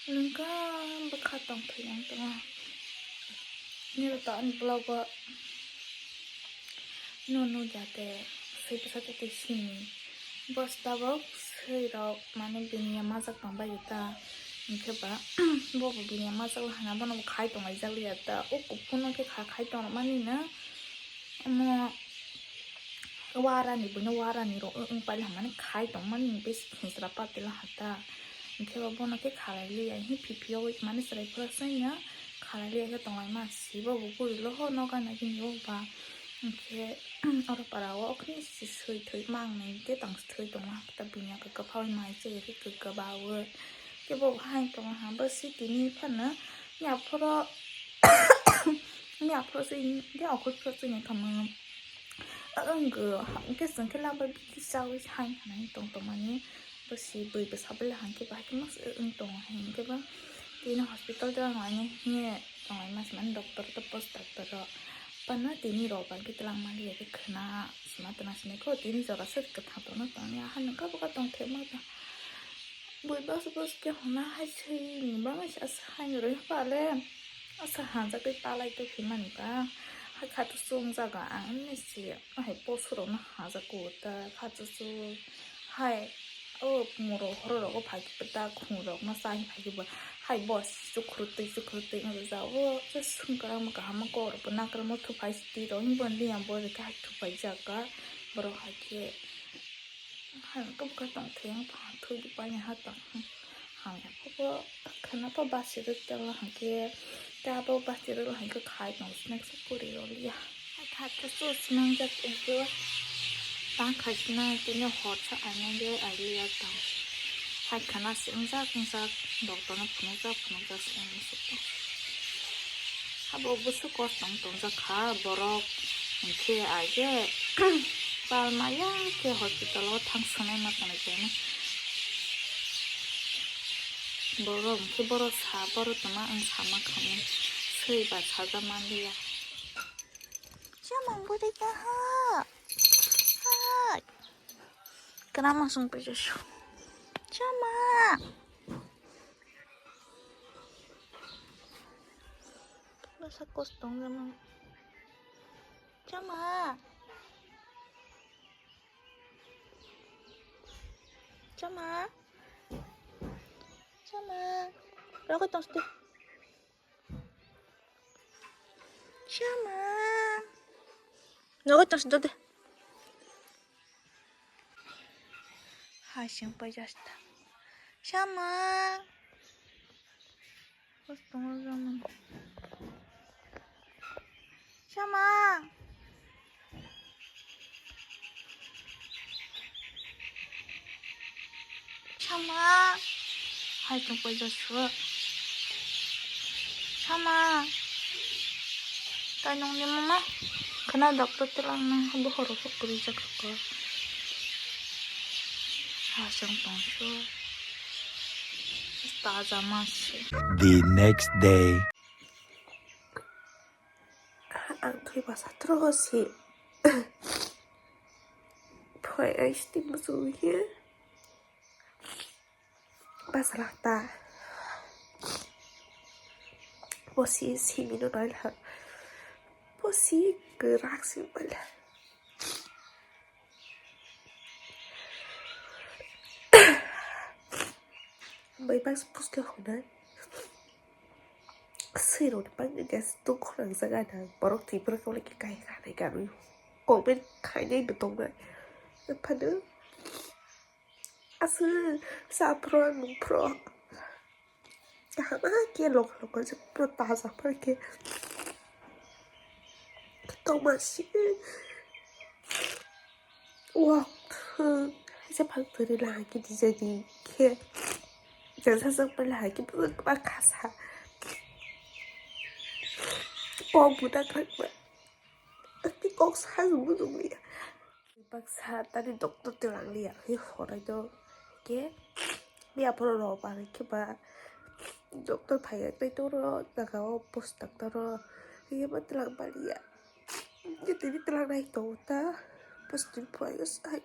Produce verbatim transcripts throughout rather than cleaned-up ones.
Nungka bwkha tongthai ang tongo. Nini to ani vlog o no nukya te swi bwsa tei simi. Bo tabuk swi rok mane bini ya majak tong bai ta. Hinkhe ba bo bo bini ya majak hana bono bo khai tong lai jak liya ta. O kuphur no khe kha khai tong mani na. Omo warani buino warani rok wng pailai mani khai tongmani bisi khinsra patila hata. Hinkhe bo bono khe khalai liya, hi phi phi o mani chwrai phuru chwngya khalai liya khe tonglaima si bo bo guri lo ho noga nagini o ba. Hinkhe oro para o okhni si swi thwi mangnai tei tong thwi tongma hata bini aka kwphaui mai chwrai khe kwkwa ba o. Khe bo hai tongma ha bo si tini phano yaphoro. Ni aphuru se de okhor phuru se ni kama. Ang ke sengke laba biki sawi hai hanai tong tong mani. Bo si bui bwsa bela hangke bahai khe mas ang tong hai hingke ba. Tini hospital de ang ani hiye tong ai mas man doctor to post doctor ro. Pana tini ro ba ke telang mali ya ke khna sima tana sini ko tini jora se ke tha tong na tong ya han ka ba ka tong the ma ta. Bui bas bas ke hona hai se ni ba ma sa hai ro pa le. Asa hanjak tei palai tei khe mani ba. Hai kha tu chwng jaga ang ni si hai poso rok no hanjak ko ta kha tu chwng hai o moro horo rok o phai khe ta khum rok no chai phai khe bo hai bo chukhru twi chukhru twi wng jak o je swngkwrang ma kaham ma kok rok bo nakramo thupai si twi rok himbo ni yang bo hai thupai jak ka borok hai khe. Hai khe bwkha tong thai ang tha thwi di pai ha tong. Hai khe bo khana pa basi rwk tela hai khe ta bo basi rwk hai khe khai tong snack sa kuri rw liya. Hai kha khe so snang jak tong khe ta khai sna tini hor sa ai nang de ai liya tong. Hai khana se wng jak wng jak doctor no phunuk jak phunuk jak se wng suk tong. Abo bwswk kosong tongjak kha borok, hinkhe aige palmaya khe hospital o thang swnai ma tongo khe borok, hinkhe borok sa borok tongma ang sama khamu swi ba sajak manliya. Chamang bwrwi kaha hai. Kwrama song paisa su. Chama. Bwsa kos tong jama. Chama. Chama. Chama. Rokoi tong sidi. Chama. Rokoi tong sidi de. Hai sing paisa sita. Chama. Kos tongo jama. Chama. Chama. Hai tong paisa su. Chama. Tai nong ni mama. Khana doctor telang nang bo horo sok kuri jak sok. Ha sang tong su. Taja mas. The next day. Ang thwi basa thro si. Phai ai sti musu hi. Basa lakta. Bosi simi no nai la. Bosi kwrak si bai la. Bai bas puske hwnai. Swi rok ni pang gas tung khorang jaga na borok twi borok wle kai kha nai kha nui. Comment khainai bo tongnai. Phano aswk sa phro nung phro. Kaham khe lokal lokal se phro taja phai khe. Tongma si. Wak thung. Haisa phang twi rila haki dijadi khe. Jasa jang pala haki phang ba khasa. Pok budak khak ba. Ati kok sa jung jung ya. Baksa tani doctor telang liya hi horai do ke. Biya phoro rok ba khe ba doctor phai ya tei toro jaga o post doctor o. Ye ba telang ba liya. Ye tini telang nai to ta. Post tini phai yo sai.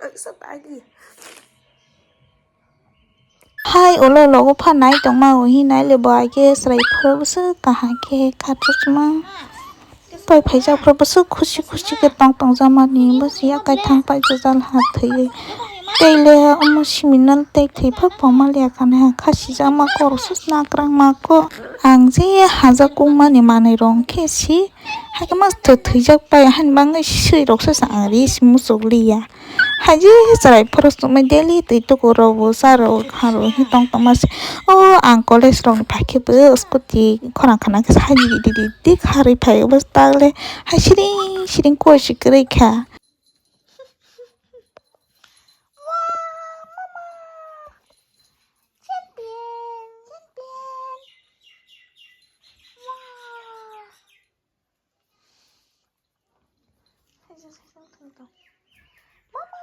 Ang sa ta liya. Hai ulo logo pha nai tongma o hinai le bo ai khe chwrai phuru bwswk kaham khe khatrwkma. Pai phaijak phuru bwswk khusi khusi khe tong tong jakmani bwswk yakai thang pai jajal ha thwiwi. Tei le omo simi no tei thwi phak poma liya kha nai ha khasi jakma kok rok se nakrang ma kok. Ang je hajak kung mani manwi rong khe si. Hakhe mas thwi thwijak pai, hani bagwi swi rok se ang ri si muchuk liya. Haji chwrai phuru sumai daily twi tuku rok bo cha rok ha rok hi tong tong ma se. O ang college rok ni phai khe bo scooty khorang khana khe sa di di di di kharwi phai bo ta le hai siring siring koi si kwrwi kha. Mama!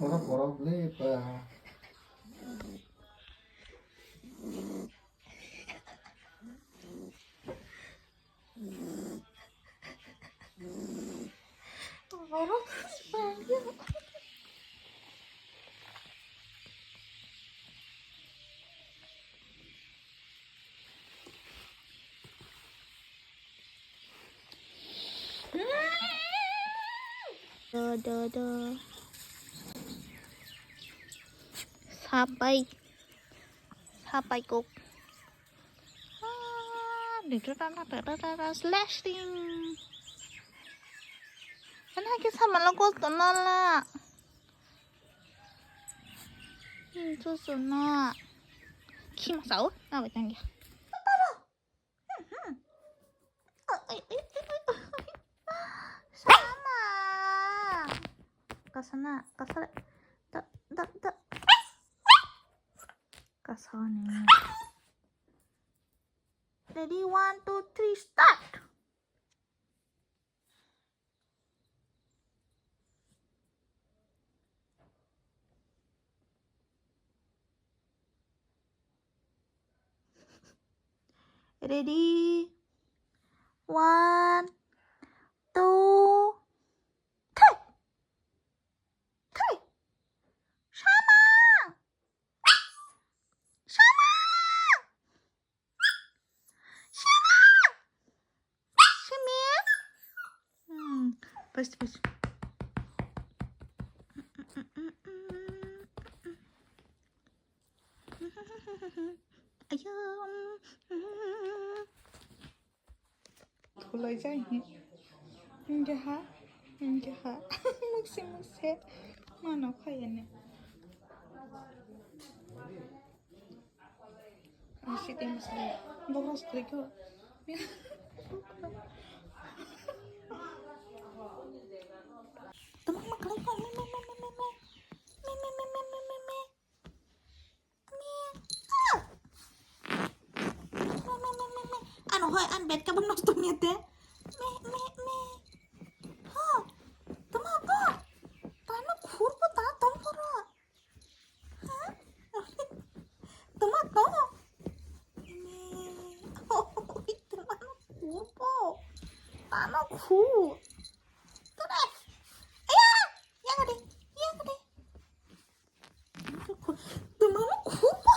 Borok, borok, le, ba. Do, do, do. Sapai. Sapai kok. Ah, di tu tana tata tata slashing. Ana ke sama lo kos to nala. Hmm, tu su na. Ki ma sao? Na ba tang ya. Sama. Kasana, kasana. Da, da, da. Kasani. Ready, one, two, three, start. Ready? One, two, three. Three. Sama! Sama! Simi? Hmm, pas, pas. Ayo. Khulai jai hi. Hingke ha, hingke ha. Mukse, mukse. Mano khaye ne. Ang si tei masa. Boros koi ko. Tama ma kalai ko. Me, me, me, me, me, me. Me, me, me, me, me, me, me. Me. Ah. Me, me, me, me, me. Ano hoi, an bed kabang nosto niya te. Me, me, me. Ha. Tama ko. Tano khur ko ta tong poro. Tama to. Tama no khupo. Tama no khu. Tore. Aya! Yang ade. Yang ade. Tama no khupo.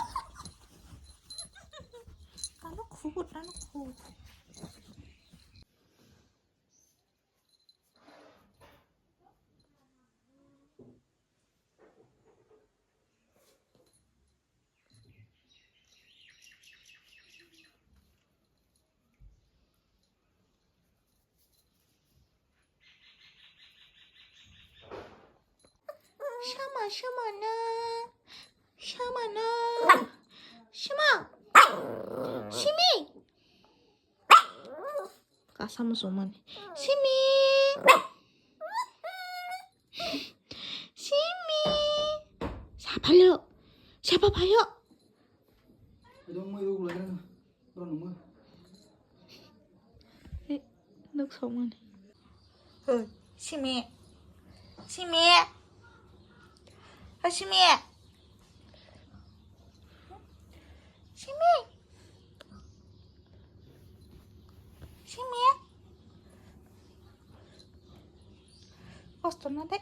Tama no khupo, tama no khu. Shama, shama na. Shama na. Shama. Shimi. Kasa muchungmani. Simi. Simi. Saphaio. Sapha phaio. Eh, nuk sokmani. Hoi, Simi. Simi. Hoi, Simi. Simi. Simi. Kosto na de.